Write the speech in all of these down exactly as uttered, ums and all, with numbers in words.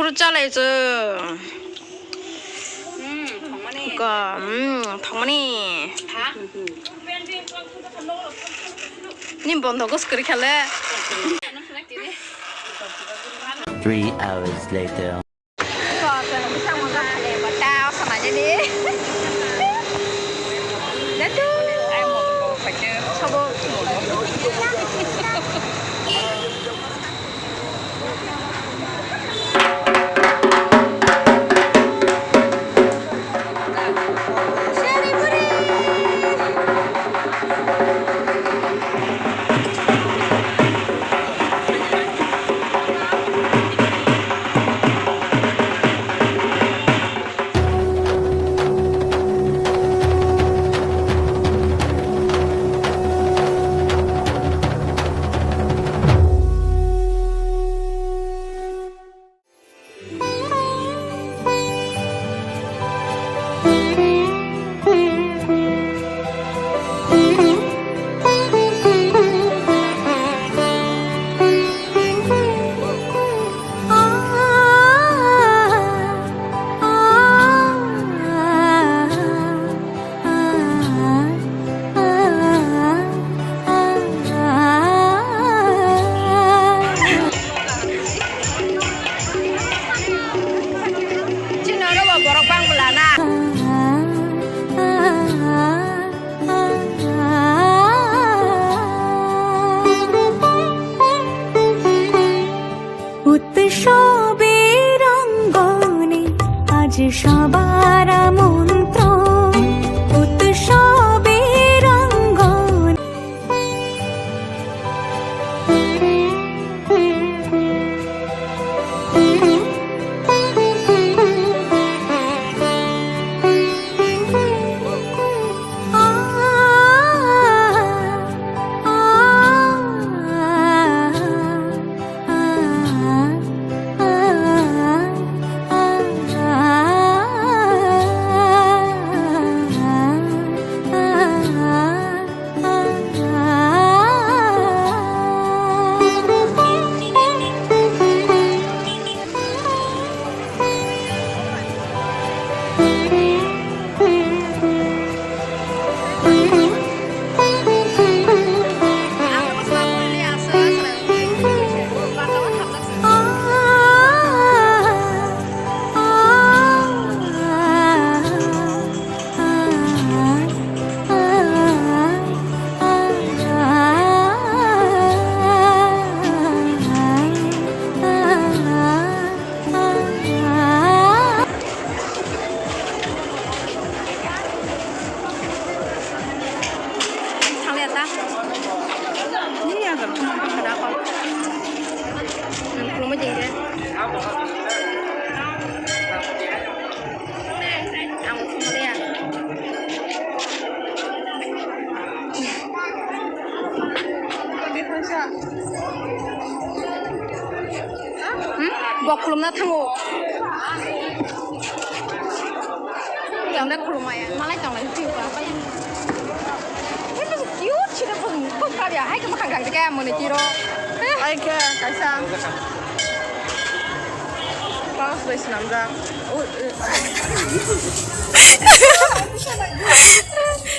Fruit chalai chu. Hmm, thongmani. Ko, hmm, thongmani. Ha? Ni bondo gos kori khale. Three hours later. Ko, ko, bisa mo khale, bata, sama jadi. Datu. Ai mo ko, pakai. Sabo. Chini oro bo borok bang bwla na. উৎসবের অঙ্গনে আজ সবার আমন্ত্রণ, উৎসবের অঙ্গনে। Thangya ta. Ni ya ga kuma ka da ko. Nang kuma jeng de. Ang kuma ya. Hmm? Bo khulumna thango. Yang da khulumaya. Malai tonglai phiyo ka. Hai to cute chira pun. Kok ka ya? Hai ka makhang kang ka mone chiro. Hai ka kaisa. Pas bai swnamjak.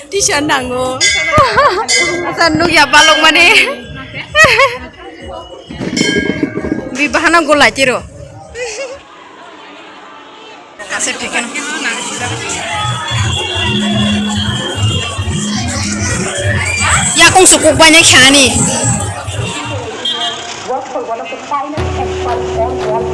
Tisa nango. Asa nukya balok mani. Bi bahana golai tiro. Ase peken. Yakung sukuk banyak shani. Work for one of the finest and one on one.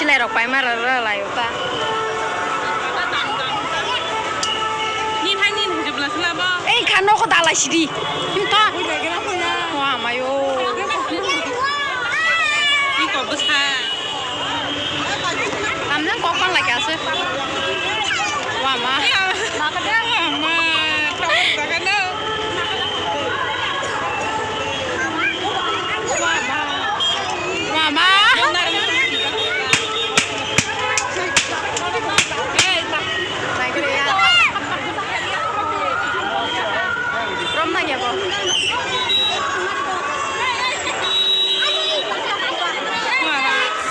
Lerok paima rara lai uta. Ni thai ni thai jubla sila bo. Ei kha noko dalai sidi. Him to. Wa mayo. Ni ko bwsa. Tamne kok pang lai kha se. Wa ma. Wa ma. Wa ma.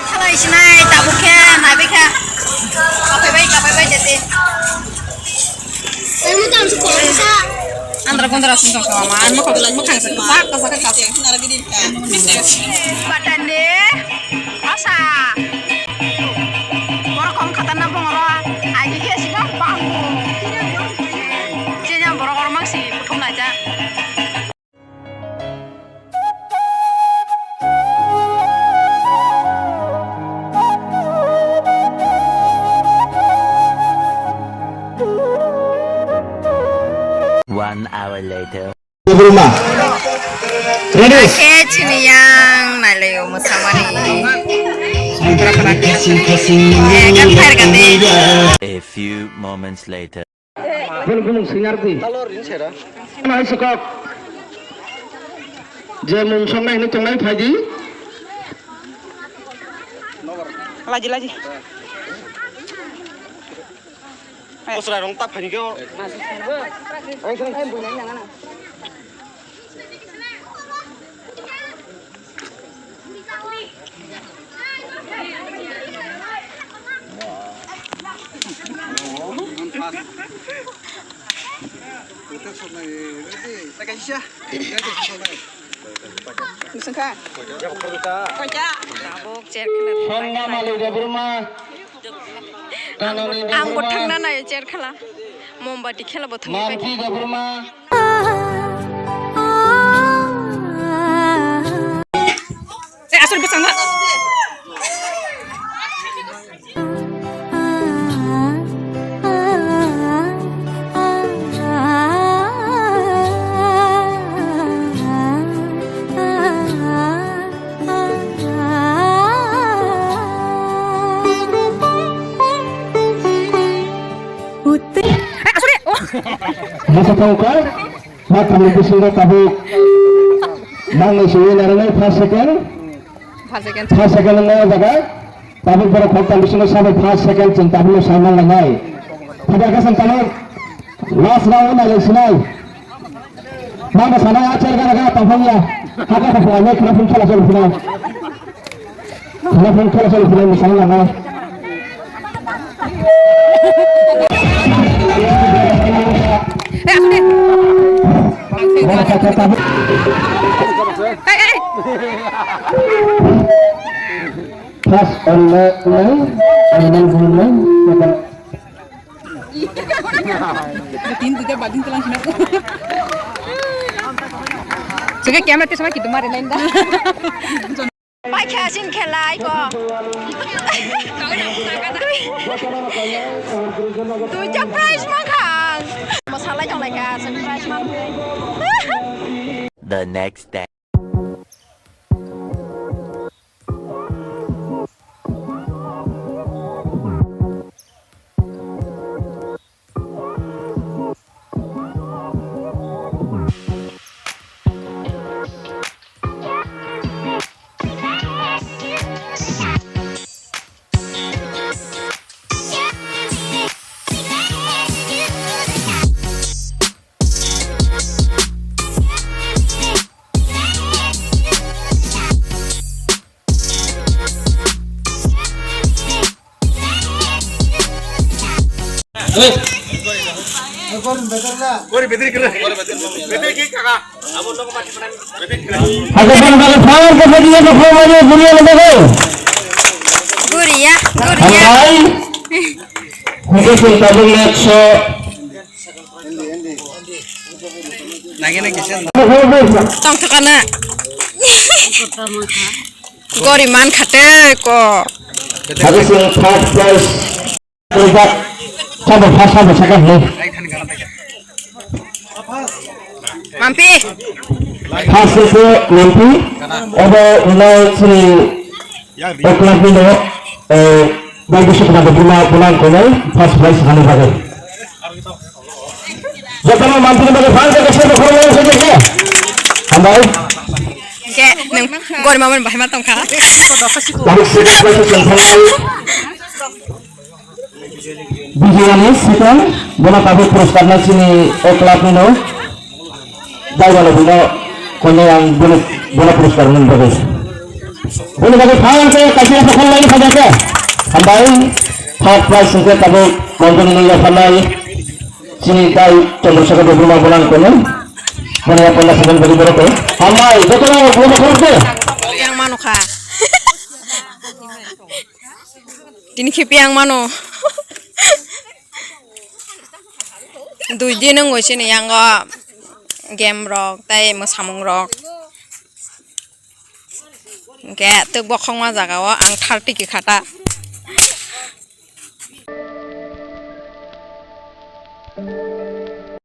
Khalai sinai tabuk khe naibai kha. Kapai bai, kapai bai jate. Andra gondra sung tong sama, an mokho mokho se sak sak sak. Batande asa. Borok kom khatana bongoro. Agi khe sino bang. Jenya borok ormak si kuthum naja. One hour later. Burma. Ready? Khe chini yang nailaio mwsamani. Eh, kan phair kan de. A few moments later. Bini bumung swingar di. Nai sukok. Je mung songnai hwnwi tongnai phai di. Laji, laji. Bosra rong tak phai di kyo. Songna Malik Debbarma. Ang bo thangna naio cher khala. Mombati khela bo thangwi bai. Manti Debbarma. Eh, asal bwsang na. Masa tongkar, ma kami bisingo tabuk. Nang nai suwi nang nai first second. First second. First second nang jaga. Tabuk borok khoktam bisingo sabai first second chwng tabukno sai man lainai. Tabuk kaisa tabuk last round nai lai sinai. Mama sana ya cer gara gara tongphang ya. Haka haka ane khna phung khala chol phunai. Khna phung khala chol phunai misai lama. Hey, hey. First on nai, on nai, on nai, second. Tin duita badin telang sina. Jaga camera te sama kita mari lain dah. Paikha sin khelai ko. Duita prize makhang. Masalai tong lai ka sin prize mang. The next day. Guria, guria. Hai. Hai, tabuk next. Nagi nagi sen. Tong thokana. Gori man khate ko. Abo chwng first prize. Rijak. Sabo first, sabo second ni. Mampi. First se Mampi. Abo unai chini Oklak ni no, eh, bai bisu kena berima pulang konai first prize hani bagai. Jotono Mampi ni bagai first prize se berima pulang konai. Hambai. Ke nang gori mamon bahai matong kha. Tarik second prize se thangnai. Bijayani second, bono tabuk puruskar na chini o club ni no. Dai bono bono kono ang bono, bono puruskar nang bagai. Bono bagai phan ke kaisa sa khol lagi saja ke. Hambai third prize sungke tabuk kontoni nang ya phalai. Chini dai Chandrasekhar Debbarma bono ang kono. Bono ya phalai second bagi borok. Hambai, joto na bono khol ke. Yang mano kha. Tini khipi ang mano. Dui din wngwi chini yango game rok tei mwsamung rok. Hwnkhe tei bokhokma jaga o ang thirty ki khata.